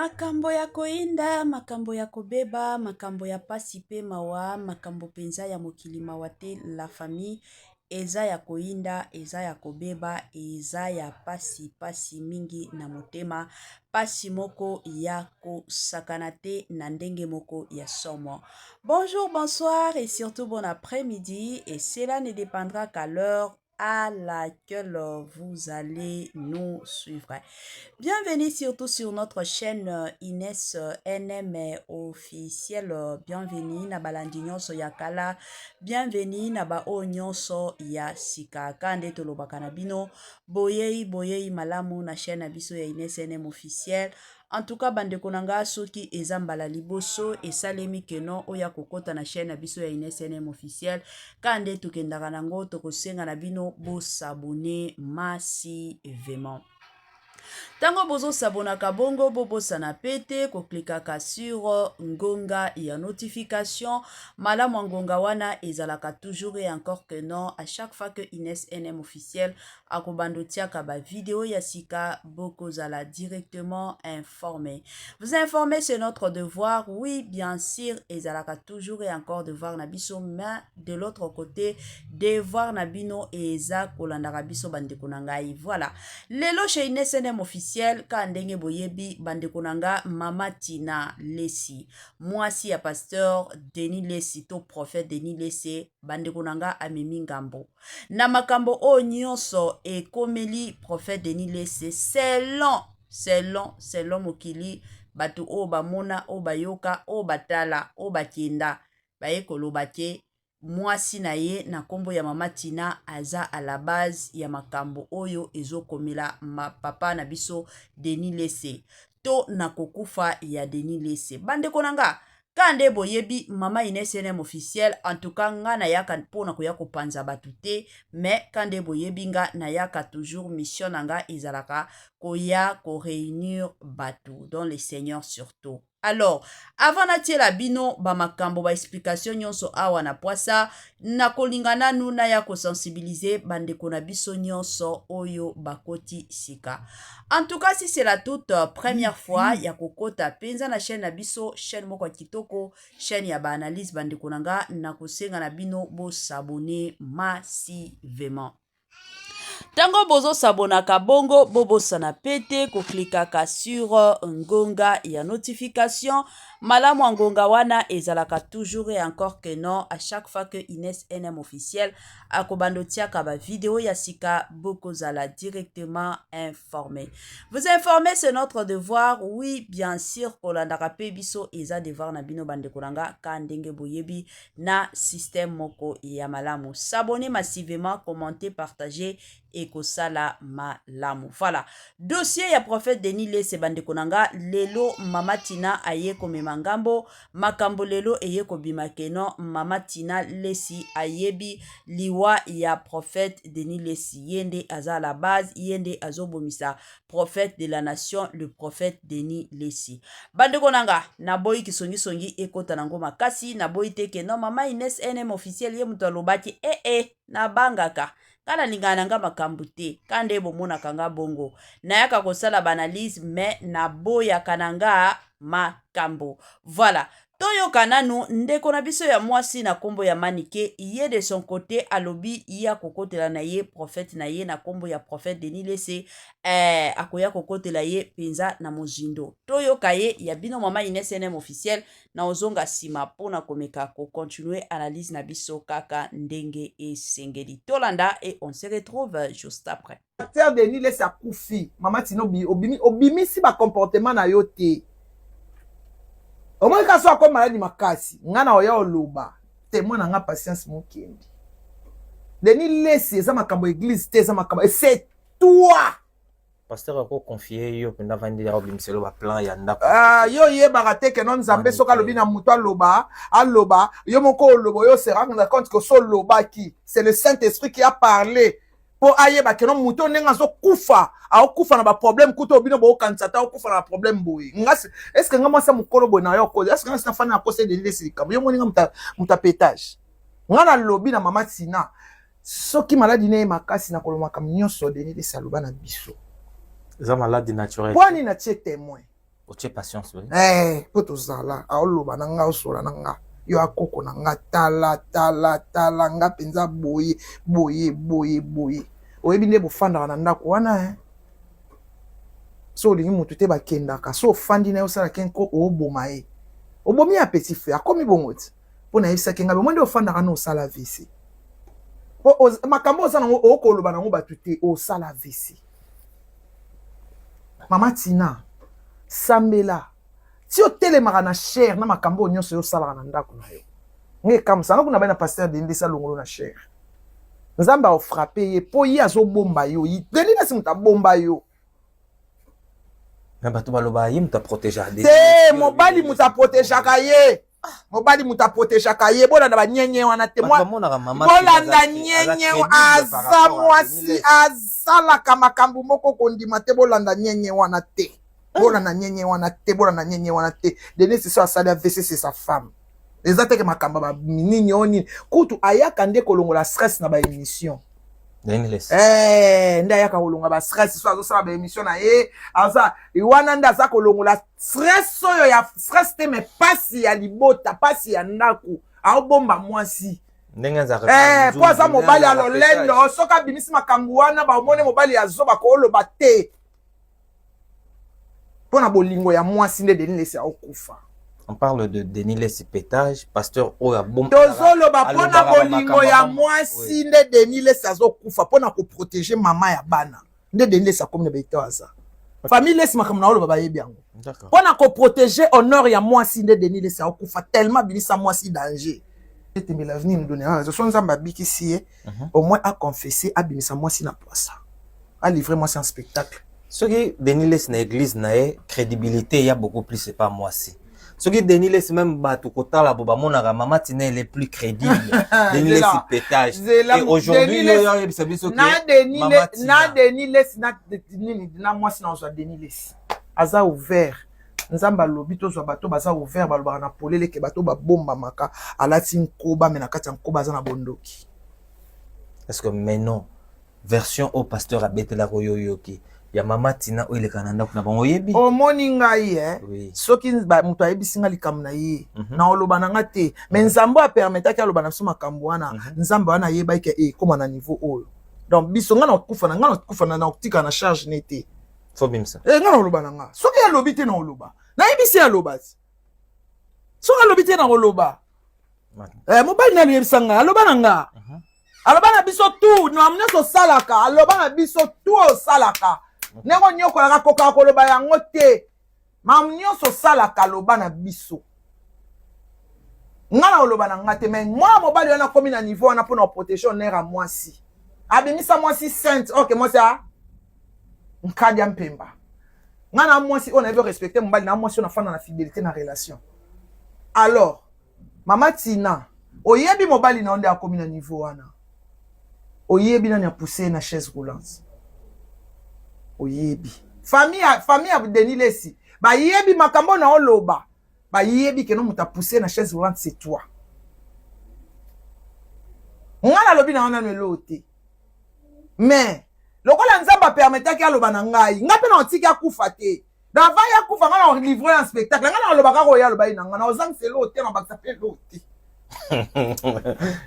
Makambo ya koyinda, makambo ya kobeba, makambo ya pasi pe mawa, makambo penza ya mokili mawa te la famille eza ya koyinda, eza ya kobeba, eza ya pasi pasi mingi na motema, pasi moko ya kosakana te na ndenge moko ya somo. Bonjour, bonsoir et surtout bon après-midi et cela ne dépendra qu'à l'heure à laquelle vous allez nous suivre. Bienvenue surtout sur notre chaîne Inès NM officielle. Bienvenue na balandi nyonso ya kala. Bienvenue na ba oyo nyonso ya sika. Kande tolobaka na bino boyei boyei malamu na chaîne na biso ya Inès NM officielle. En tout cas bandeko na nga, soki eza mbala liboso esalemi keno oyo kokota na chaîne na biso ya Inès NM officielle, ka nde tokendaka nango, tokosenga na bino bos'abonner massivement. Ntango bozosabonaka bongo, bobosana pe te koklikaka sur ngonga ya notification. Malamu ya ngonga wana ezalaka toujours et encore que non, à chaque fois que Inès NM officiel akobanda otiaka bavideo ya sika, bokozala directement informé. Vous informer, c'est notre devoir, oui, bien sûr, ezalaka toujours et encore devoir na biso, mais de l'autre côté, devoir na bino eza kolandaka biso, bandeko na ngai. Voilà, lelo chez Inès NM officiel, ka ndenge boyebi, bandeko na nga, mama Tina Lesi, mwasi ya pasteur Denis Lesi to prophète Denis Lesi, bandeko na nga, amemi ngambo na makambo oyo nyonso ekomeli prophète Denis Lesi. Selon mokili, bato oyo bamona, oyo bayoka, oyo batala, oyo bakenda, baye koloba ke mwasi na ye na nkombo ya mama Tina aza à la base ya makambo oyo ezokomela papa na biso Denis Lese to na kokufa ya Denis Lese. Bandeko na nga, ka nde boyebi mama Ines NM officiel, en tout cas nga nayaka mpona koya kopanza bato te, mais ka nde boyebi nga, nayaka toujours, mission na nga ezalaka koya koréunir bato dans le Seigneur surtout. Alors, avant natiela bino bamakambo, baexplication nyonso awa na pwasa, nakolinga nanu naya kosensibiliser bandeko na biso nyonso oyo bakoti sika. En tout cas, si c'est la toute première fois ya kokota mpenza na chaîne na biso, chaîne moko ya kitoko, chaîne ya baanalyse, bandeko na nga, nakosenga na bino bos'abonner massivement. Ntango bozosabonaka bongo, bobosana pe te koklikaka sur ngonga ya notification. Malamu ya ngonga wana ezalaka toujours et encore que non, à chaque fois que Inès NM officiel akobanda otiaka bavideo ya sika, bokozala directement informé. Vous informer, c'est notre devoir, oui, bien sûr, kolandaka mpe biso eza devoir na bino, bandeko na nga. Ka ndenge boyebi na système moko ya malamu, s'abonner massivement, commenter, partager, ekosala malamu. Voilà, dossier ya prophète Denis Lese, bandeko na nga, lelo mama Tina aye komema ngambo. Makambo lelo eye kobima keno mama Tina Lesi ayebi liwa ya prophète Denis Lesi, ye nde aza la base, ye nde azobomisa prophète de la nation, le prophète Denis Lesi. Bandeko na nga, naboyi kisongisongi ekota nango makasi, naboyi te keno mama Ines NM officiel ye moto alobaki. Ee eh, eh, nabangaka nga, nalingaka na nga makambo te. Ka nde bomonaka nga bongo, nayaka kosala baanalyse, mais naboyaka na nga makambo. Voilà, toyoka nanu ndeko na biso ya mwasi na nkombo ya Manike. Ye de son côté alobi ye akokotela na ye prophète na ye na nkombo ya prophète Denis Lese, akoya kokotela ye mpenza na mozindo. Toyoka ye. Ya bino mama Ines NM officiel, na ozonga nsima mpona komeka kocontinuer analyse na biso kaka ndenge esengeli. Tolanda et on se retrouve juste après. Pasteur Denis Lesi akufi, mama Tina obimisi bacomportement na yo te. Omoni kaka so akomi maladi makasi, nga na oya oloba témoin na nga Patience Mokendi. Denis Lesi eza makambo église te, eza makambo, c'est toi. Pasteur akoconfier yo mpenza, vandi ya obimiselo baplan ya ndako. Ah, yo oyebaka te keno Nzambe soki alobi na moto aloba, aloba. Yo moko oloba, yo se rendre compte que so olobaki, c'est le Saint Esprit qui a parlé mpo ayeba keno moto ndenge azokufa, aokufa na baproblème kuta obino bookanisa te, aokufa na baproblème boye. Nga est ce que nga mwasi ya mokolo boye na yo okoza, est ce que nga sinafandi na kosa Denis Lesi likambo? Yo moni nga moto apetage. Nga nalobi na mama Tina, soki maladi na ye makasi, na koloba makambo nyonso Denis Lesi aloba na biso. Eza maladi naturel. Mpo nini natie témoin? Otie patience, oui. Eh, mpo tozala, aoloba na nga, osola na nga, yo akoko na nga, tala tala tala nga mpenza boye boye boye boye. Oyebi nde bofandaka na ndako wana, eh? So olingi motu te, bakendaka. So ofandi na ye, osalaki nko, oboma ye, obomi ya petit feu, akomi bongo ti. Mpo nayebisaki ngai, bomoi nde ofandaka na osala AVC, po makambo oza nango, okoloba nango bato te, osala AVC. Mama Tina, sambela ti otelemaka na chaire na makambo oyo nyonso oyo osalaka na ndako na yo. Nge ekamusanga kuna bai na pasteur Denis alongolo na chaire. Nzambe aofrappe ye mpo ye azobomba yo. Denis nasi moto abomba yo. Me bato baloba ye moto aprotégeaka. Te, mobali moto aprotégeaka ye, mobali moto aprotégeaka ye. Bolanda banyenye wana te. Bolanda nyenye, aza mwasi asalaka makambo moko kondima te. Bolanda nyenye wana te, bolanda nyenye wana te, bolanda nyenye wana te. Denis so asali AVC, c'est sa femme. Eza teke makambo banini oyo nini, kutu ayaka nde kolongola stress na baémission. Eh, nde ayaka kolongola bastress. So azosala baémission na ye, aza wana nde aza kolongola stress oyo ya stress te, me pasi ya libota, pasi ya ndako, aobomba mwasi. Ndenge azalaka. Eh, mpo aza mobali ya lolendo. Soki abimisi makambo wana, baomoni mobali ya zoba, kooloba te. Mpo na bolingo ya mwasi nde Denis Lesi aokufa. On parle de Denis Lesi pétage, pasteur oyo abom. Tozoloba mpo na bolingo ya mwasi nde Denis Lesi azokufa, mpo na koprotéger mama ya bana nde Denis Lesi akomi na baito. Aza famille Lesi, makambo na oloba bayebi yango. Mpo na koprotéger honneur ya mwasi nde Denis Lesi aokufa, tellement abimisa mwasi danger. Etembe, l'avenir nous donnera raison. So Nzambe abikisi ye, au moins aconfesse, abimisa mwasi na poisa, alivre mwasi en spectacle. Soki Denis Lesi na église na ye, crédibilité ya beaucoup plus epa mwasi. Soki Denis Lesi, même bato kotala bo bamonaka mama Tina, elle est plus crédible. Denis Lesi pétage. Et aujourd'hui yo oyebisa biso ke na Denis Lesi na nini na mwasi na ozwa. Denis Lesi aza ouvert. Nzambe alobi tozwa bato baza ouvert, balobaka na polele, ke bato babombamaka. Alati nkoba, me na kati ya nkoba aza na bondoki. Est ce que maintenant version oyo pasteur abetelaka oyo oyoki ya mama Tina oyo elekaka na ndako na bango, oyebi? Omoni ngai, eh? Oui. Soki moto ayebisi nga likambo na ye, na oloba na nga te, me Nzambe oyo apermettaki aloba na biso makambo wana, Nzambe wana ayebaki ke ekóma na niveau oyo. Donc biso, nga na kokufa na nga, na kokufa na kotika na charge ne te. Fo bimisa. E, nga na oloba na nga. Soki alobi te, na oloba, nayebisi ye aloba ti. Soki alobi te, na koloba. Eh, mobali na aloyebisa nga, aloba na nga, aloba na biso tu makambo nyonso osalaka, aloba na biso tu osalaka ndenge onyokolaka, kokaka koloba yango te. Makambo nyonso osalaka, aloba na biso. Nga na oloba na nga te, mais mwana mobali wana akomi na niveau wana mpona koprotéger honneur ya mwasi, abimisa mwasi sainte. Ok, mwasi a nkadi ya mpemba. Nga na mwasi oyo nayebi respecte mobali na mwasi oyo nafanda na fidélité na relation. Alors mama Tina, oyebi mobali na yo nde akomi na niveau wana, oyebi nani apousse ye na chaise roulante, oyebi famille ya Denis Lesi bayebi makambo na oloba, bayebi keno moto apousse na chaise roulante, c'est toi. Nga nalobi na yo nano eloo te, mais lokola Nzambe apermettaki aloba na ngai, ngai mpe na otiki akufa te. Donc avant ya kufa, ngai na livre en spectacle. Ngai na oloba kaka oyo aloba ye na ngai, na ozangisa eloo te, na bakisa mpe eloo te.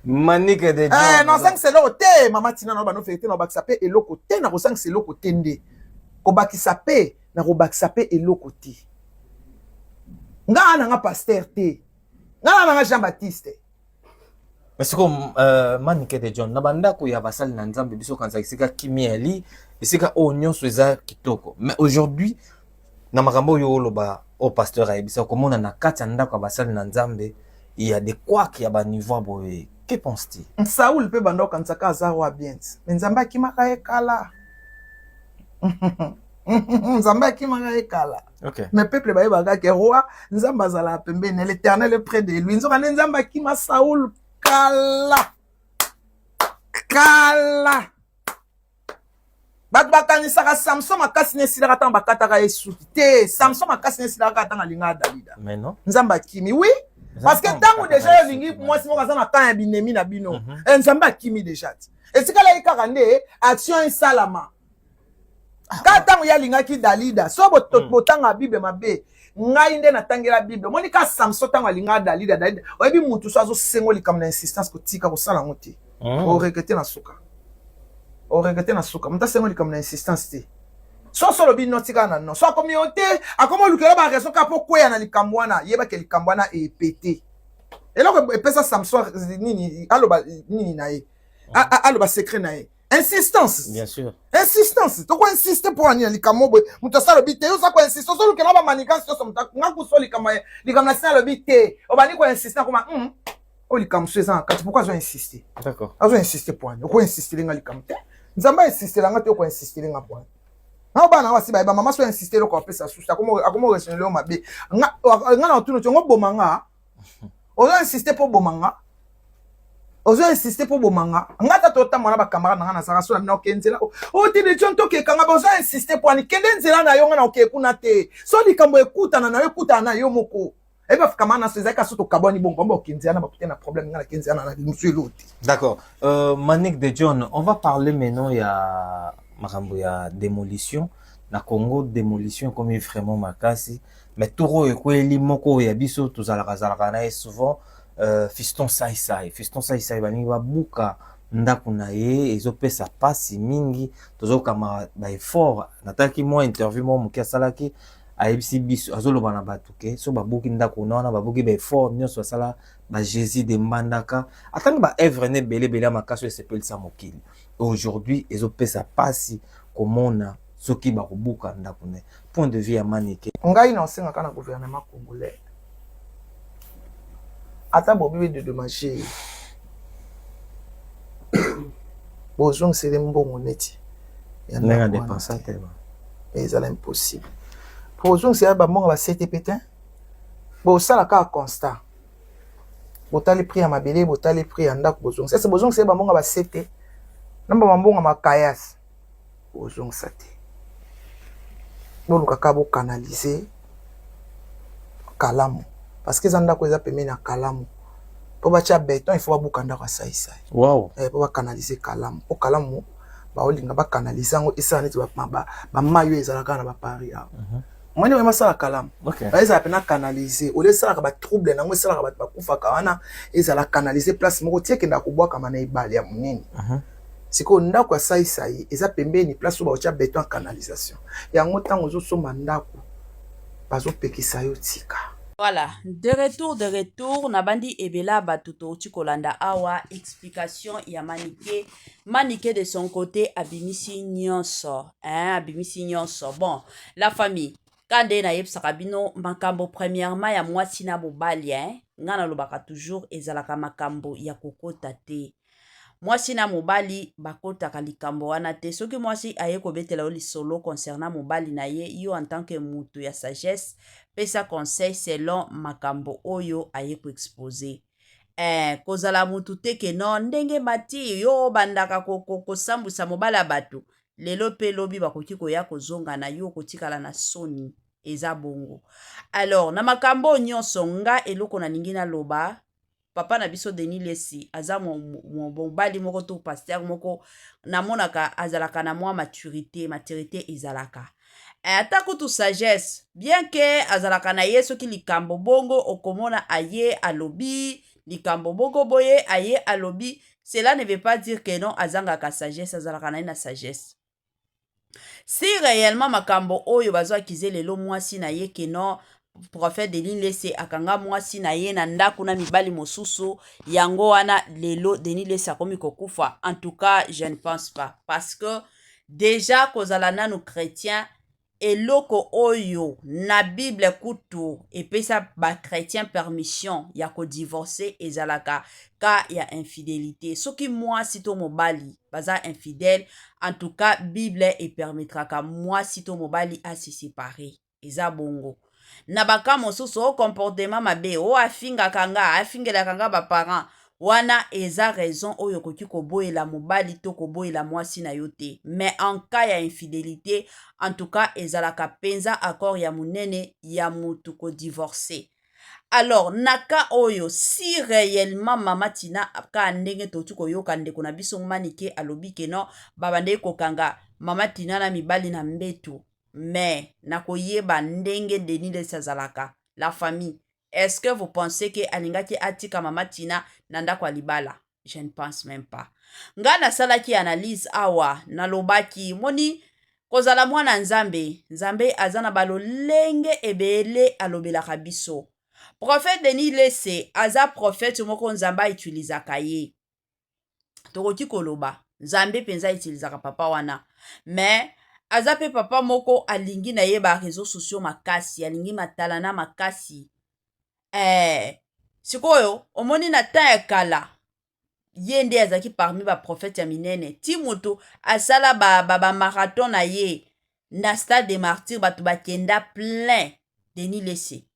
Manike de Eh, John. Nazangisa eloko te. Mama Tina, na bano vérité, na bakisa mpe eloko te, na kozangisa eloko te, nde kobakisa mpe na kobakisa mpe eloko te. Nga nanga pasteur te, nga nanga Jean Baptiste. Mais sikoyo, Manike de John, na bandako ya basali na Nzambe, biso kanisa esika kimia eli, esika oyo nyonso eza kitoko. Mais aujourd'hui, na makambo oyo oloba, oyo pasteur ayebisa, komona na kati ya ndako ya basali na Nzambe, il y a des couacs ya baniveau boye, que penses-tu? Saul mpe banda okanisaka aza roi bien ti, me Nzambe akimaka ye kala. Nzambe akimaka ye kala. Mais peuple bayebaka ke roi, Nzambe azalaka pembeni, l'Éternel est près de lui. Nzoka nde Nzambe akima Saul kala kala. Bato bakanisaka Samson makasi na esilaka ntango bakataka ye suki te. Samson makasi na esilaka kaka ntango alingaka Dalida. Mais non. Nzambe akimi, oui, parce que ntango déjà yo olingi mwasi moko aza na camp ya binemi na bino, eh, Nzambe akimi déjà ti. Etikala ye kaka nde action esalama. Ka ntango ye alingaki Dalida, so botanga Bible mabe. Ngai nde natangela Bible. Omoni ka Samson, ntango alingaka Dalida, Dalida oyebi mutu so azosengo likambo na insistance, kotika kosala yango te. Oregretter na suka, oregretter na suka. Moto asengo likambo na insistance te. So so olobi no, tikala na no. So akomi yo te, akomi olukela baraison kaka mpo kweya na likambo wana. Yebake likambo wana epete. Eloko epesa Samson nini, aloba nini na ye, aloba secret na ye? Insistance. Bien sûr. Insistance. Tokoinsiste mpo ani na likambo boye? Moto asa alobi te, yo oza koinsiste, ozolukela bamanigances nyonso. Moto nga kuso likambo, likambo na sina alobi te, obandi koinsiste, nakoma oyo likambo so eza na kati. Pourquoi azo insiste? Azo insiste mpo ani? Okoinsistele nga likambo te. Nzambe ainsistela nga te, okoinsistele nga mpo ani? Nga bana nga basi bayeba mama so insiste, eloko apesa susu, akoma oresonele yo mabe. Nga na otuna ti yango boma nga. Ozo insiste mpo boma nga, ozo insiste mpo boma nga. Nga ata totambola na bacamarade na nga, nazalaka so na bino, oke nzela oyo te, de John, tokekanga. Bozo insiste mpo ani? Kende nzela na yo, nga na oke kuna te. So likambo ekutana na yo, ekutana na yo moko. Eyebi bacamarade na so ezalaki so tokabwani bongo, bango baoke nzela na bakute na problème, nga nake nzela na mosu elo te. D'accord. Manick de John, on va parler maintenant ya makambo ya démolition na Congo. Démolition ekomi vraiment makasi, mais tour oyo ekweli moko oyo ya biso tozalaka zalaka na ye souvent, Fiston Saisai. Fiston Saisai, balingi babuka ndako na ye. Ezopesa mpasi mingi, tozokama baeffort. Natalaki mwa interview moko moke asalaki, ayebisi biso, azoloba na bato ke so babuki ndako na wana, babuki baeffort nyonso asala, baJésus de Mbandaka, atangi baœuvre na ebele ebele ya makasi oyo esepelisa mokili. Aujourd'hui ezopesa mpasi komona soki bakobuka ndako na ye. Point de vue ya Manike? Ngai na osengaka na gouvernement congolais, ata bobi bedédommage ye, bozongisele mbongo neti ya ndenge adépensa te. Ezala impossible po ozongisela bambongo ba CTP te. Bosala kaka constat, botali prix ya mabele, botali prix ya ndako, bozongisa. Ese bozongisela bambongo ba CT na bambongo makayasi, bozongisa te. Boluka kaka bocanaliser Kalamu, parce que eza ndako eza pembeni ya Kalamu. Mpo batya béton, il faut babuka ndako ya Saisai. Mpo bacanaliser Kalamu, mpo Kalamu baolinga bacanaliser yango, esala neti bamai oyo ezalaka na baParis awa. Omoni oyo basala Kalamu, ezala mpena canalisé. Oyo esalaka batrouble nango, esalaka bato bakufaka wana, ezala canalisé place moko ti ekendaka kobwakama na ebale ya monene. Sikoyo ndako ya Saisai eza pembeni place oyo baotya béton ya canalisation yango. Ntango ozosomba ndako, bazopekisa yo tika. Voilà, de retour, de retour. Nabandi ebela bato touti kolanda awa explication ya Manike. Manike de son côté abimisi nyonso, hein, abimisi nyonso. Bon, la famille, ka nde nayebisaka bino makambo premièrement ya mwasi na mobali, hein? Nga nalobaka toujours, ezalaka makambo ya kokota te. Mwasi na mobali bakotaka likambo wana te. Soki mwasi aye kobetela yo lisolo concernant mobali na ye, yo en tant que mutu ya sagesse, pesa conseil selon makambo oyo aye koexposer. Kozala mutu te ke no ndenge mati yo obandaka kosambwisa mobali ya bato. Lelo mpe lobi bakoki koya kozonga na yo, kotikala na soni. Eza bongo. Alors, na makambo oyo nyonso, nga eloko nalingi naloba, papa na biso Denis Lesi aza mobali moko to pasteur moko namonaka azalaka na mwa maturité. Maturité ezalaka, ata kutu sagesse, bien ke azalaka na ye. Soki likambo bongo, okomona aye alobi likambo moko boye, aye alobi, cela ne veut pas dire que non, azangaka sagesse. Azalaka na ye na sagesse. Si réellement makambo oyo bazwakize lelo mwasi na ye, ke non, prophète Denis Lese akanga mwasi na ye na ndako na mibali mosusu, yango wana lelo Denis Lese akomi kokufa, en tout cas je ne pense pas, parce que déjà kozala nanu chrétien, eloko oyo na Bible kutu epesa bachrétien permission ya kodivorce ezalaka ka ya infidélité. Soki mwasi to mobali baza infidèle, en tout cas Bible epermettraka mwasi to mobali ase séparer. Eza bongo. Na baka mosusu, o comportement mabe, o afingaka nga, afingelaka nga baparent, wana eza raison oyo okoki koboyela mobali to koboyela mwasi na yo te. Mais en cas ya infidélité, en tout cas ezalaka mpenza accord ya monene ya mutu kodivorce. Alors na cas oyo, si réellement mama Tina, kaka ndenge touti koyoka ndeko na biso Manike alobi ke non, babandeki kokanga mama Tina na mibali na mbeto, mais nakoyeba ndenge Denis Lessie azalaka, la famille, est-ce que vous pensez ke alingaki atika mama Tina na ndako ya libala? Je ne pense même pas. Ngai nasalaki analyse awa, nalobaki moni kozala mwana Nzambe, Nzambe aza na balolenge ebele alobelaka biso. Prophète Denis Lessie aza prophète moko Nzambe autilisaka ye. Tokoki koloba Nzambe mpenza autilisaka papa wana, mais aza mpe papa moko alingi na ye baréseaux sociaux makasi, alingi matala na makasi. Sikoyo omoni, na temps ya kala, ye nde azalaki parmi baprophète ya minene. Ti moto asala bamarathon ba, ba na ye na Stade des Martyrs, bato bakenda plein. Denis Lessie,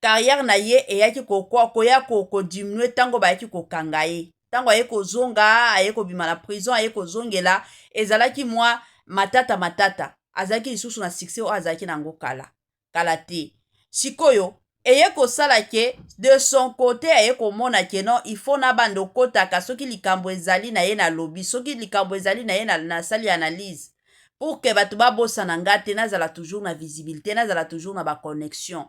carrière na ye eyaki koya kodiminuer ntango bayaki kokanga ye. Ntango aye kozonga, aye kobima na prison, aye kozongela, ezalaki mwa matata matata. Azalaki lisusu na succès oyo azalaki nango kala kala te. Sikoyo eye kosala ke de son côté aye komona ke non, il faut na banda okotaka. Soki likambo ezali na ye, nalobi. Soki likambo ezali na ye, nasali analyse pour ke bato babosana nga te, nazala toujours na visibilité, nazala toujours na baconnexion.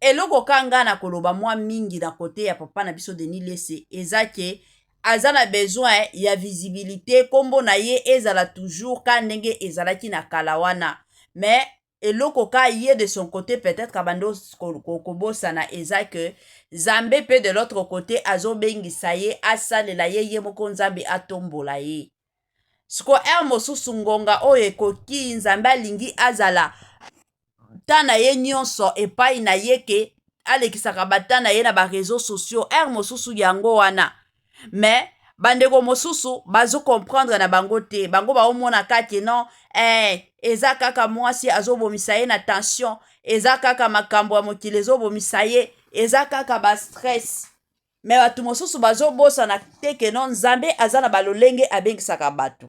Eloko ka nga na koloba mwa mingi na côté ya papa na biso Denis Lessie eza ke aza na besoin ya visibilité, nkombo na ye ezala toujours ka ndenge ezalaki na kala wana. Mais eloko ka ye de son côté peut-être abandi kobosana eza ke Nzambe mpe de l'autre côté azobengisa ye, asalela ye, ye moko Nzambe atombola ye. Siko heure mosusu, ngonga oyo ekoki, Nzambe alingi azala ta na ye nyonso epai na ye, ke alekisaka bata na ye na baréseaux sociaux. Heure mosusu yango wana. Mais bandeko mosusu bazocomprendre na bango te. Bango baomona kake non, eza kaka mwasi azobomisa ye na tension, eza kaka makambo ya mokili ezobomisa ye, eza kaka bastress. Mais bato mosusu bazobosana te ke non, Nzambe aza na balolenge abengisaka bato.